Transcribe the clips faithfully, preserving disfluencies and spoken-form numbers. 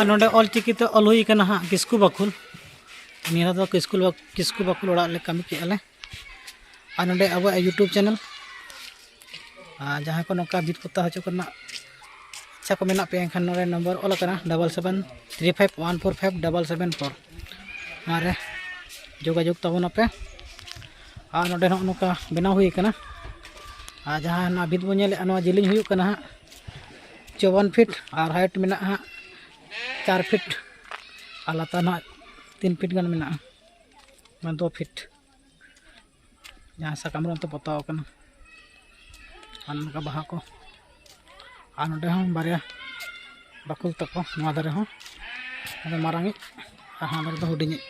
ᱱᱚᱰᱮ ᱚᱞ ᱪᱤᱠᱤ ᱛᱮ ᱚᱞ ᱦᱩᱭ ᱠᱟᱱᱟ ᱦᱟᱸᱜ ᱠᱤᱥᱠᱩ ᱵᱟᱠᱷᱳᱞ᱾ ᱱᱤᱭᱟᱹ ᱫᱚ ᱠᱤᱥᱠᱩ ᱵᱟ-, ᱠᱤᱥᱠᱩ ᱵᱟᱠᱷᱳᱞ ᱚᱲᱟᱜ ᱞᱮ ᱠᱟᱹᱢᱤ ᱠᱮᱜᱼᱟ ᱞᱮ᱾ ᱟᱨ ᱱᱚᱰᱮ ᱟᱵᱚᱣᱟᱜ YouTube channel, ᱟᱨ ᱡᱟᱦᱟᱸᱭ ᱠᱚ ᱱᱚᱝᱠᱟ ᱵᱷᱤᱛ ᱯᱚᱛᱟᱣ ᱦᱚᱪᱚ ᱠᱚᱨᱮᱱᱟᱜ ᱤᱪᱪᱷᱟ ᱠᱚ ᱢᱮᱱᱟᱜ ᱯᱮᱭᱟ, ᱮᱱᱠᱷᱟᱱ ᱱᱚᱰᱮ ᱱᱚᱢᱵᱚᱨ ᱚᱞ ᱟᱠᱟᱱᱟ double seven three five one four five double seven four. ᱱᱚᱣᱟ ᱨᱮ ᱡᱳᱜᱟᱡᱳᱜᱽ ᱛᱟᱵᱚᱱ ᱟᱯᱮ᱾ ᱟᱨ ᱱᱚᱰᱮ ᱱᱚᱜᱼᱚ ᱱᱚᱝᱠᱟ ᱵᱮᱱᱟᱣ ᱦᱩᱭ ᱠᱟᱱᱟ᱾ ᱟᱨ ᱡᱟᱦᱟᱸ ᱱᱚᱣᱟ ᱵᱷᱤᱛ ᱵᱚᱱ ᱧᱮᱞᱮᱫᱼᱟ, ᱱᱚᱣᱟ ᱡᱮᱞᱮᱧ ᱦᱩᱭᱩᱜ ᱠᱟᱱᱟ ᱦᱟᱸᱜ ᱪᱚᱣᱟᱱ ᱯᱷᱤᱴ ᱟᱨ ᱦᱟᱭᱤᱴ ᱢᱮᱱᱟᱜᱼᱟ ᱦᱟᱸᱜ ᱪᱟᱨ ᱯᱷᱤᱴ ᱟᱨ ᱞᱟᱛᱟᱨ ᱱᱟᱦᱟᱜ ᱛᱤᱱ ᱯᱷᱤᱴ ᱜᱟᱱ ᱢᱮᱱᱟᱜᱼᱟ, ᱢᱟᱱᱮ ᱫᱩ ᱯᱷᱤᱴ᱾ ᱡᱟᱦᱟᱸ ᱥᱟᱠᱟᱢ ᱨᱮ ᱚᱱᱛᱮ ᱯᱚᱛᱟᱣ ᱟᱠᱟᱱᱟ᱾ ᱟᱨ ᱱᱚᱝᱠᱟ ᱵᱟᱦᱟ ᱠᱚ᱾ ᱟᱨ ᱱᱚᱰᱮ ᱦᱚᱸ ᱵᱟᱨᱭᱟ ᱵᱟᱠᱷᱳᱞ ᱛᱟᱠᱚ, ᱱᱚᱣᱟ ᱫᱷᱟᱨᱮ ᱦᱚᱸ ᱟᱫᱚ ᱢᱟᱨᱟᱝᱤᱡ ᱟᱨ ᱦᱟᱱᱟ ᱫᱷᱟᱨᱮ ᱫᱚ ᱦᱩᱰᱤᱧᱤᱡ᱾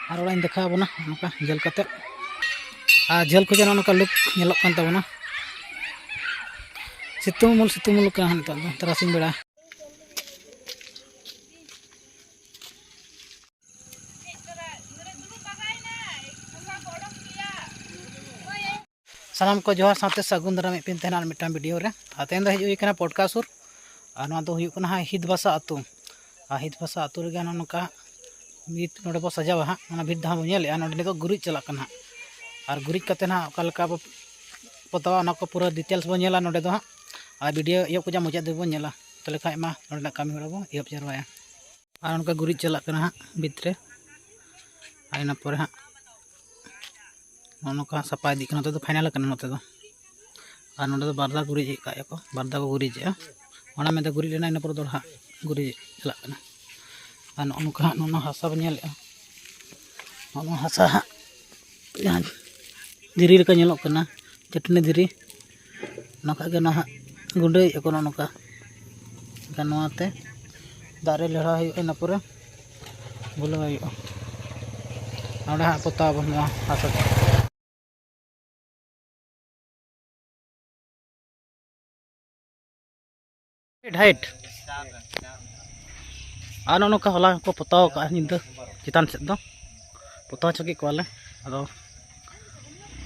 ᱟᱨ ᱚᱲᱟᱜ ᱤᱧ ᱫᱮᱠᱷᱟᱣ ᱟᱵᱚᱱᱟ ᱱᱚᱝᱠᱟ ᱡᱷᱟᱹᱞ ᱠᱟᱛᱮᱫ᱾ ᱟᱨ ᱡᱷᱟᱹᱞ ᱠᱷᱚᱱ ᱱᱚᱜᱼᱚ ᱱᱚᱝᱠᱟ ᱞᱩᱠ ᱧᱮᱞᱚᱜ ᱠᱟᱱ ᱛᱟᱵᱚᱱᱟ᱾ ᱥᱤᱛᱩᱝ ᱩᱢᱩᱞ, ᱥᱤᱛᱩᱝ ᱩᱢᱩᱞ ᱠᱟᱱᱟ ᱱᱤᱛᱚᱜ ᱫᱚ ᱛᱟᱨᱟᱥᱤᱧ ᱵᱮᱲᱟ᱾ ᱥᱟᱱᱟᱢ ᱠᱚ ᱡᱚᱦᱟᱨ ᱥᱟᱶᱛᱮ ᱥᱟᱹᱜᱩᱱ ᱫᱟᱨᱟᱢ ᱢᱤᱫ ᱯᱤᱱ ᱛᱟᱦᱮᱱᱟ ᱟᱨ ᱢᱤᱫᱴᱟᱝ ᱵᱷᱤᱰᱤᱭᱳ ᱨᱮ᱾ ᱟᱨ ᱛᱮᱦᱮᱧ ᱫᱚ ᱦᱮᱡ ᱦᱩᱭ ᱠᱟᱱᱟ ᱯᱚᱴᱠᱟ ᱥᱩᱨ᱾ ᱟᱨ ᱱᱚᱣᱟ ᱫᱚ ᱦᱩᱭᱩᱜ ᱠᱟᱱᱟ ᱦᱟᱸᱜ ᱦᱤᱛ ᱵᱷᱟᱥᱟ ᱟᱹᱛᱩ᱾ ᱟᱨ ᱦᱤᱛ ᱵᱷᱟᱥᱟ ᱟᱹᱛᱩ ᱨᱮᱜᱮ ᱱᱚᱜᱼᱚ ᱱᱚᱝᱠᱟ ᱵᱷᱤᱛ ᱱᱚᱰᱮ ᱵᱚ ᱥᱟᱡᱟᱣᱟ ᱦᱟᱸᱜ, ᱚᱱᱟ ᱵᱷᱤᱛ ᱫᱚ ᱦᱟᱸᱜ ᱵᱚ ᱧᱮᱞᱮᱜᱼᱟ᱾ ᱱᱚᱰᱮ ᱱᱤᱛᱚᱜ ᱜᱩᱨᱤᱡ ᱪᱟᱞᱟᱜ ᱠᱟᱱᱟ ᱦᱟᱸᱜ᱾ ᱟᱨ ᱜᱩᱨᱤᱡ ᱠᱟᱛᱮ ᱦᱟᱸᱜ ᱚᱠᱟ ᱞᱮᱠᱟ ᱵᱚ ᱯᱚᱛᱟᱣᱟ, ᱚᱱᱟ ᱠᱚ ᱯᱩᱨᱟᱹ ᱰᱤᱴᱮᱞᱥ ᱵᱚ ᱧᱮᱞᱟ ᱱᱚᱰᱮ ᱫᱚ ᱦᱟᱸᱜ᱾ ᱟᱨ ᱵᱷᱤᱰᱤᱭᱳ ᱮᱦᱚᱵ ᱠᱷᱚᱱᱟᱜ ᱢᱩᱪᱟᱹᱫ ᱫᱷᱟᱹᱵᱤᱡ ᱵᱚᱱ ᱧᱮᱞᱟ᱾ ᱛᱟᱦᱚᱞᱮ ᱠᱷᱟᱡ ᱢᱟ ᱱᱚᱰᱮᱱᱟᱜ ᱠᱟᱹᱢᱤ ᱦᱚᱨᱟ ᱵᱚ ᱮᱦᱚᱵ ᱡᱟᱣᱨᱟᱭᱟ᱾ ᱟᱨ ᱚᱱᱠᱟ ᱜᱩᱨᱤᱡ ᱪᱟᱞᱟᱜ ᱠᱟᱱᱟ ᱦᱟᱸᱜ ᱵᱷᱤᱛ ᱨᱮ᱾ ᱟᱨ ᱤᱱᱟᱹ ᱯᱚᱨᱮ ᱦᱟᱸᱜ ᱱᱚᱜᱼᱚ ᱱᱚᱝᱠᱟ ᱥᱟᱯᱷᱟ ᱤᱫᱤᱜ ᱠᱟᱱᱟ᱾ ᱱᱚᱛᱮ ᱫᱚ ᱯᱷᱟᱭᱱᱟᱞ ᱠᱟᱱᱟ ᱱᱚᱛᱮ ᱫᱚ᱾ ᱟᱨ ᱱᱚᱰᱮ ᱫᱚ ᱵᱟᱨ ᱫᱷᱟᱣ ᱜᱩᱨᱤᱡ ᱟᱠᱟᱫ ᱠᱚ, ᱵᱟᱨ ᱫᱷᱟᱣ ᱠᱚ ᱜᱩᱨᱤᱡᱮᱜᱼᱟ᱾ ᱚᱱᱟ ᱢᱮᱱᱛᱮ ᱜᱩᱨᱤᱡ ᱞᱮᱱᱟ, ᱤᱱᱟᱹ ᱯᱚᱨᱮ ᱫᱚ ᱦᱟᱸᱜ ᱜᱩᱨᱤᱡ ᱪᱟᱞᱟᱜ ᱠᱟᱱᱟ᱾ ᱟᱨ ᱱᱚᱜᱼᱚ ᱱᱚᱝᱠᱟ ᱦᱟᱸᱜ ᱱᱚᱜᱼᱚ ᱱᱚᱣᱟ ᱦᱟᱥᱟ ᱵᱚᱱ ᱧᱮᱞᱮᱫᱼᱟ, ᱱᱚᱜᱼᱚ ᱱᱚᱣᱟ ᱦᱟᱥᱟ ᱦᱟᱸᱜ ᱡᱟᱦᱟᱸ ᱫᱷᱤᱨᱤ ᱞᱮᱠᱟ ᱧᱮᱞᱚᱜ ᱠᱟᱱᱟ, ᱪᱟᱹᱴᱱᱤ ᱫᱷᱤᱨᱤ, ᱚᱱᱟ ᱠᱷᱟᱡ ᱜᱮ ᱱᱚᱣᱟ ᱦᱟᱸᱜ ᱜᱩᱸᱰᱟᱹᱭᱮᱫᱼᱟ ᱠᱚ ᱱᱚᱜᱼᱚ ᱱᱚᱝᱠᱟ᱾ ᱮᱱᱠᱷᱟᱱ ᱱᱚᱣᱟᱛᱮ ᱫᱟᱜ ᱨᱮ ᱞᱮᱲᱦᱟ ᱦᱩᱭᱩᱜᱼᱟ, ᱤᱱᱟᱹ ᱯᱚᱨᱮ ᱵᱩᱞᱟᱹᱣ ᱦᱩᱭᱩᱜᱼᱟ᱾ ᱱᱚᱰᱮ ᱦᱟᱸᱜ ᱯᱚᱛᱟᱣ ᱟᱵᱚᱱ ᱱᱚᱣᱟ ᱦᱟᱥᱟ ᱛᱮ᱾ ᱦᱟᱭᱤᱴ᱾ ᱟᱨ ᱱᱚᱜᱼᱚ ᱱᱚᱝᱠᱟ ᱦᱚᱞᱟ ᱠᱚ ᱯᱚᱛᱟᱣ ᱟᱠᱟᱫᱼᱟ ᱧᱤᱫᱟᱹ ᱪᱮᱛᱟᱱ ᱥᱮᱫ ᱫᱚ᱾ ᱯᱚᱛᱟᱣ ᱦᱚᱪᱚ ᱠᱮᱫ ᱠᱚᱣᱟᱞᱮ᱾ ᱟᱫᱚ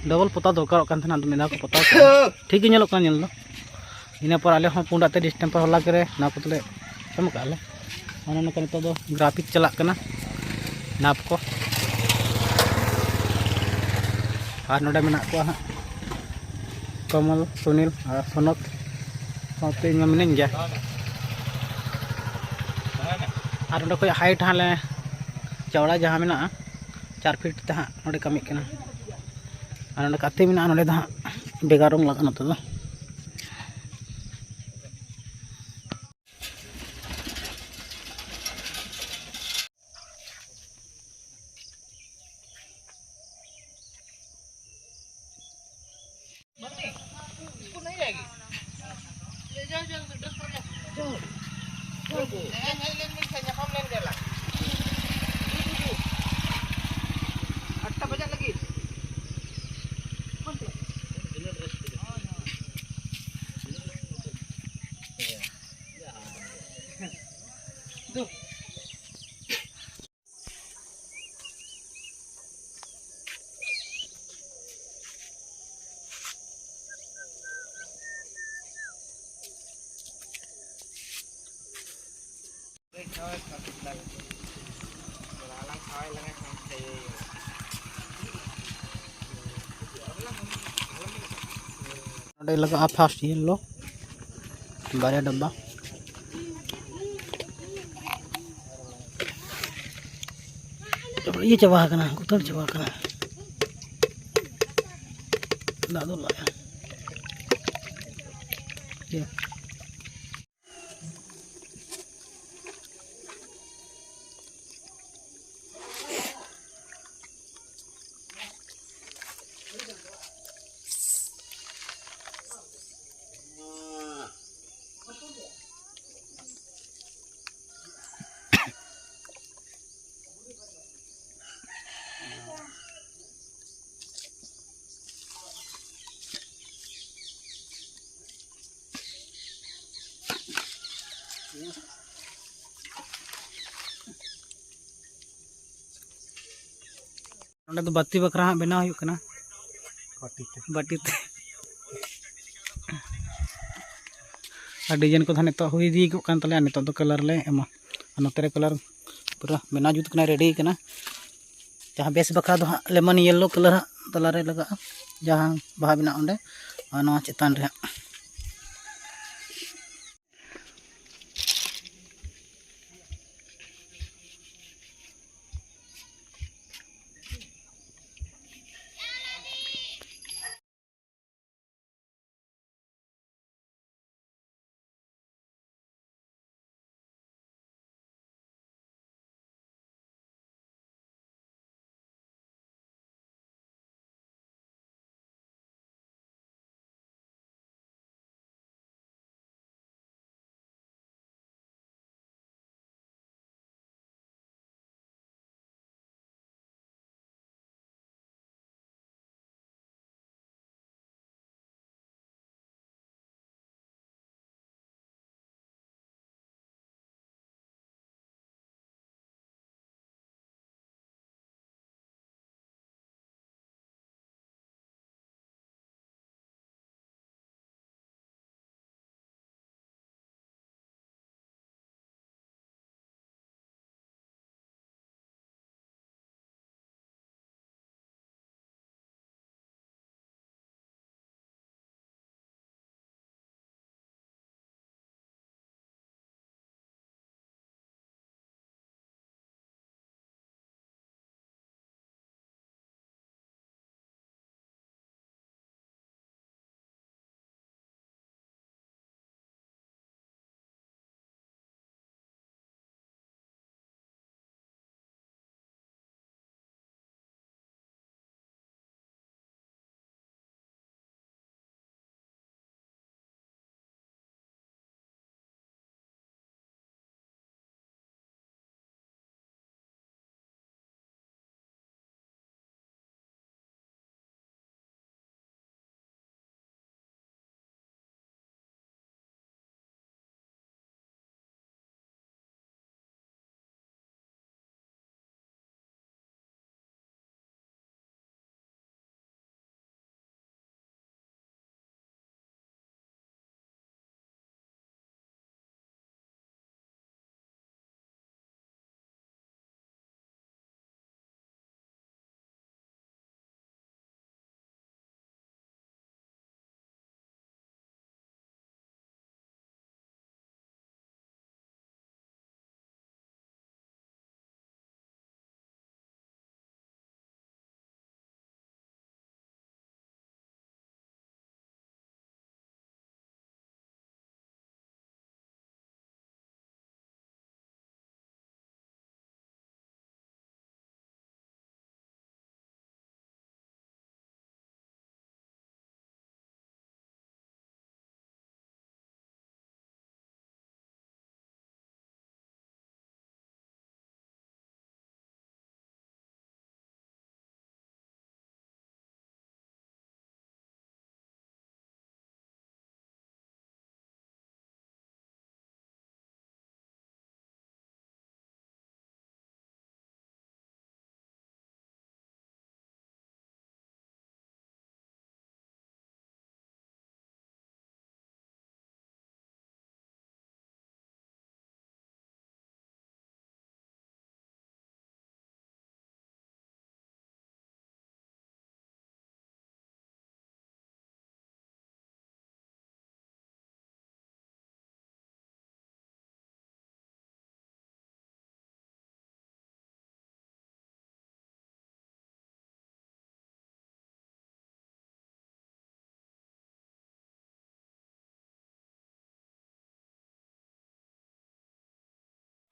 ᱰᱚᱵᱚᱞ ᱯᱚᱛᱟᱣ ᱫᱚᱨᱠᱟᱨᱚᱜ ᱠᱟᱱ ᱛᱟᱦᱮᱱᱟ, ᱟᱫᱚ ᱢᱤᱫ ᱫᱷᱟᱣ ᱠᱚ ᱯᱚᱛᱟᱣ ᱠᱮᱫᱼᱟ᱾ ᱴᱷᱤᱠ ᱜᱮ ᱧᱮᱞᱚᱜ ᱠᱟᱱᱟ ᱧᱮᱞ ᱫᱚ᱾ ᱤᱱᱟᱹ ᱯᱚᱨ ᱟᱞᱮ ᱦᱚᱸ ᱯᱩᱸᱰᱟᱜ ᱛᱮ ᱰᱤᱥᱴᱮᱢᱯᱟᱨ ᱦᱚᱞᱟ ᱜᱮᱞᱮ ᱱᱚᱣᱟ ᱠᱚᱫᱚᱞᱮ ᱮᱢ ᱠᱟᱜᱼᱟ ᱞᱮ᱾ ᱚᱱᱮ ᱚᱱᱠᱟ ᱱᱤᱛᱚᱜ ᱫᱚ ᱜᱨᱟᱯᱷᱤᱠ ᱪᱟᱞᱟᱜ ᱠᱟᱱᱟ, ᱱᱟᱯ ᱠᱚ᱾ ᱟᱨ ᱱᱚᱰᱮ ᱢᱮᱱᱟᱜ ᱠᱚᱣᱟ ᱦᱟᱸᱜ ᱠᱚᱢᱚᱞ, ᱥᱩᱱᱤᱞ ᱟᱨ ᱥᱚᱱᱚᱛ, ᱥᱟᱶᱛᱮ ᱤᱧ ᱢᱟ ᱢᱤᱱᱟᱹᱧ ᱜᱮᱭᱟ᱾ ᱟᱨ ᱱᱚᱰᱮ ᱠᱷᱚᱡ ᱦᱟᱭᱤᱴ ᱦᱟᱸᱜ ᱞᱮ ᱪᱟᱣᱲᱟ ᱡᱟᱦᱟᱸ ᱢᱮᱱᱟᱜᱼᱟ, ᱪᱟᱨ ᱯᱷᱤᱴ ᱛᱮ ᱦᱟᱸᱜ ᱱᱚᱰᱮ ᱠᱟᱹᱢᱤᱜ ᱠᱟᱱᱟ᱾ ᱟᱨ ᱱᱚᱰᱮ ᱠᱟᱛᱮ ᱢᱮᱱᱟᱜᱼᱟ, ᱱᱚᱰᱮ ᱫᱚ ᱦᱟᱸᱜ ᱵᱷᱮᱜᱟᱨ ᱨᱚᱝ ᱞᱟᱜᱟᱜᱼᱟ ᱱᱚᱛᱮ ᱫᱚ᱾ ᱱᱚᱰᱮ ᱞᱟᱜᱟᱜᱼᱟ first yellow, ᱵᱟᱨᱭᱟ ᱰᱟᱵᱵᱟ᱾ ᱤᱭᱟᱹ ᱪᱟᱵᱟ ᱟᱠᱟᱱᱟ, ᱩᱛᱟᱹᱨ ᱪᱟᱵᱟ ᱟᱠᱟᱱᱟ᱾ ᱫᱟᱜ ᱫᱚ ᱞᱟᱜᱟᱜᱼᱟ᱾ ᱤᱭᱟᱹ᱾ ᱱᱚᱸᱰᱮ ᱫᱚ ᱵᱟᱹᱛᱤ ᱵᱟᱠᱷᱨᱟ ᱦᱟᱸᱜ ᱵᱮᱱᱟᱣ ᱦᱩᱭᱩᱜ ᱠᱟᱱᱟ᱾ ᱵᱟᱹᱴᱤ ᱛᱮ᱾ ᱵᱟᱹᱴᱤ ᱛᱮ᱾ ᱟᱨ design ᱠᱚᱫᱚ ᱱᱤᱛᱚᱜ ᱦᱩᱭ ᱤᱫᱤ ᱠᱚᱜ ᱠᱟᱱ ᱛᱟᱞᱮᱭᱟ, ᱱᱤᱛᱚᱜ ᱫᱚ colour ᱞᱮ ᱮᱢᱟ᱾ ᱟᱨ ᱱᱚᱛᱮ ᱨᱮ colour ᱯᱩᱨᱟᱹ ᱵᱮᱱᱟᱣ ᱡᱩᱛ ᱠᱟᱱᱟ, ready ᱠᱟᱱᱟ᱾ ᱡᱟᱦᱟᱸ ᱵᱮᱥ ᱵᱟᱠᱷᱨᱟ ᱫᱚ ᱦᱟᱸᱜ lemon yellow colour ᱦᱟᱸᱜ ᱛᱟᱞᱟᱨᱮ ᱞᱟᱜᱟᱜᱼᱟ, ᱡᱟᱦᱟᱸ ᱵᱟᱦᱟ ᱵᱮᱱᱟᱜ ᱚᱸᱰᱮ, ᱟᱨ ᱱᱚᱣᱟ ᱪᱮᱛᱟᱱ ᱨᱮ ᱦᱟᱸᱜ᱾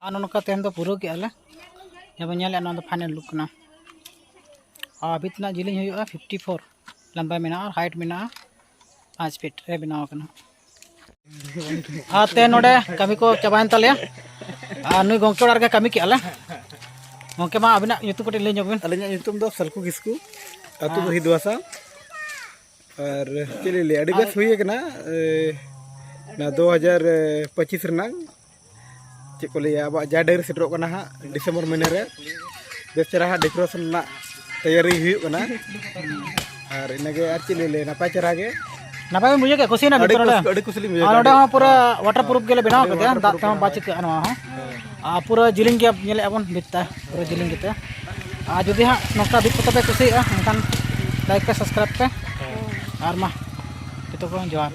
ᱟᱨ ᱱᱚᱝᱠᱟ ᱛᱮᱦᱮᱧ ᱫᱚ ᱯᱩᱨᱟᱹᱣ ᱠᱮᱜᱼᱟ ᱞᱮ᱾ ᱡᱟᱦᱟᱸ ᱵᱚᱱ ᱧᱮᱞᱮᱫᱼᱟ, ᱱᱚᱣᱟ ᱫᱚ ᱯᱷᱟᱭᱱᱟᱞ ᱞᱩᱠ ᱠᱟᱱᱟ᱾ ᱟᱨ ᱵᱷᱤᱛ ᱨᱮᱱᱟᱜ ᱡᱤᱞᱤᱧ ᱦᱩᱭᱩᱜᱼᱟ ᱯᱷᱤᱯᱴᱤ ᱯᱷᱳᱨ, ᱞᱟᱢᱵᱟ ᱢᱮᱱᱟᱜᱼᱟ ᱟᱨ ᱦᱟᱭᱤᱴ ᱢᱮᱱᱟᱜᱼᱟ ᱯᱟᱸᱪ ᱯᱷᱤᱴ ᱨᱮ ᱵᱮᱱᱟᱣ ᱟᱠᱟᱱᱟ᱾ ᱟᱨ ᱛᱮ ᱱᱚᱰᱮ ᱠᱟᱹᱢᱤ ᱠᱚ ᱪᱟᱵᱟᱭᱮᱱ ᱛᱟᱞᱮᱭᱟ᱾ ᱟᱨ ᱱᱩᱭ ᱜᱚᱢᱠᱮ ᱚᱲᱟᱜ ᱨᱮᱜᱮ ᱠᱟᱹᱢᱤ ᱠᱮᱜᱼᱟ ᱞᱮ᱾ ᱜᱚᱢᱠᱮ, ᱢᱟ ᱟᱹᱵᱤᱱᱟᱜ ᱧᱩᱛᱩᱢ ᱠᱟᱹᱴᱤᱡ ᱞᱟᱹᱭ ᱧᱚᱜ ᱵᱤᱱ᱾ ᱟᱹᱞᱤᱧᱟᱜ ᱧᱩᱛᱩᱢ ᱫᱚ ᱥᱟᱞᱠᱷᱩ ᱠᱤᱥᱠᱩ, ᱟᱹᱛᱩ ᱫᱚ ᱦᱤᱫᱩᱣᱟᱥᱟ᱾ ᱟᱨ ᱪᱮᱫ ᱞᱤᱧ ᱞᱟᱹᱭᱟ, ᱟᱹᱰᱤ ᱵᱮᱥ ᱦᱩᱭ ᱟᱠᱟᱱᱟ᱾ ᱮ, ᱱᱚᱣᱟ ᱫᱩ ᱦᱟᱡᱟᱨ ᱯᱚᱸᱪᱤᱥ ᱨᱮᱱᱟᱜ, ᱪᱮᱫ ᱠᱚ ᱞᱟᱹᱭᱟ, ᱟᱵᱚᱣᱟᱜ ᱡᱟ ᱰᱟᱹᱝᱨᱤ ᱥᱮᱴᱮᱨᱚᱜ ᱠᱟᱱᱟ ᱦᱟᱸᱜ ᱰᱤᱥᱮᱢᱵᱚᱨ ᱢᱟᱹᱦᱱᱟᱹ ᱨᱮ᱾ ᱵᱮᱥ ᱪᱮᱦᱨᱟ ᱦᱟᱸᱜ ᱰᱮᱠᱳᱨᱮᱥᱚᱱ ᱨᱮᱱᱟᱜ ᱛᱮᱭᱟᱨᱤ ᱦᱩᱭᱩᱜ ᱠᱟᱱᱟ᱾ ᱟᱨ ᱤᱱᱟᱹᱜᱮ, ᱟᱨ ᱪᱮᱫ ᱞᱤᱧ ᱞᱟᱹᱭᱟ, ᱱᱟᱯᱟᱭ ᱪᱮᱦᱨᱟ ᱜᱮ᱾ ᱱᱟᱯᱟᱭ ᱵᱮᱱ ᱵᱩᱡᱷᱟᱹᱣ ᱠᱮᱫᱟ ᱠᱩᱥᱤᱭᱮᱱᱟ ᱟᱹᱰᱤ ᱵᱷᱤᱛᱨᱤ ᱨᱮ? ᱠᱩᱥᱤ, ᱟᱹᱰᱤ ᱠᱩᱥᱤ ᱞᱤᱧ ᱵᱩᱡᱷᱟᱹᱣ ᱟᱨ ᱠᱮᱫᱟ᱾ ᱱᱚᱰᱮ ᱦᱚᱸ ᱯᱩᱨᱟᱹ ᱟᱹᱰᱤ ᱣᱟᱴᱟᱨ ᱯᱨᱩᱯᱷ ᱜᱮᱞᱮ ᱵᱮᱱᱟᱣ ᱠᱟᱫᱟ, ᱫᱟᱜ ᱛᱮᱦᱚᱸ ᱵᱟᱭ ᱪᱤᱠᱟᱹᱜᱼᱟ ᱱᱚᱣᱟ ᱦᱚᱸ᱾ ᱟᱨ ᱯᱩᱨᱟᱹ ᱡᱤᱞᱤᱧ ᱜᱮ ᱧᱮᱞᱮᱫᱼᱟ ᱵᱚᱱ ᱵᱷᱤᱛ ᱛᱮ, ᱯᱩᱨᱟᱹ ᱡᱤᱞᱤᱧ ᱜᱮᱛᱮ᱾ ᱟᱨ ᱡᱩᱫᱤ ᱦᱟᱸᱜ ᱱᱚᱝᱠᱟ ᱵᱷᱤᱛ ᱯᱚᱛᱟᱣ ᱯᱮ ᱠᱩᱥᱤᱭᱟᱜᱼᱟ, ᱮᱱᱠᱷᱟᱱ ᱞᱟᱭᱤᱠ ᱯᱮ, ᱥᱟᱵᱥᱠᱨᱟᱭᱤᱵ ᱯᱮ᱾ ᱟᱨ ᱢᱟ, ᱡᱚᱛᱚ ᱠᱚ ᱡᱚᱦᱟᱨ᱾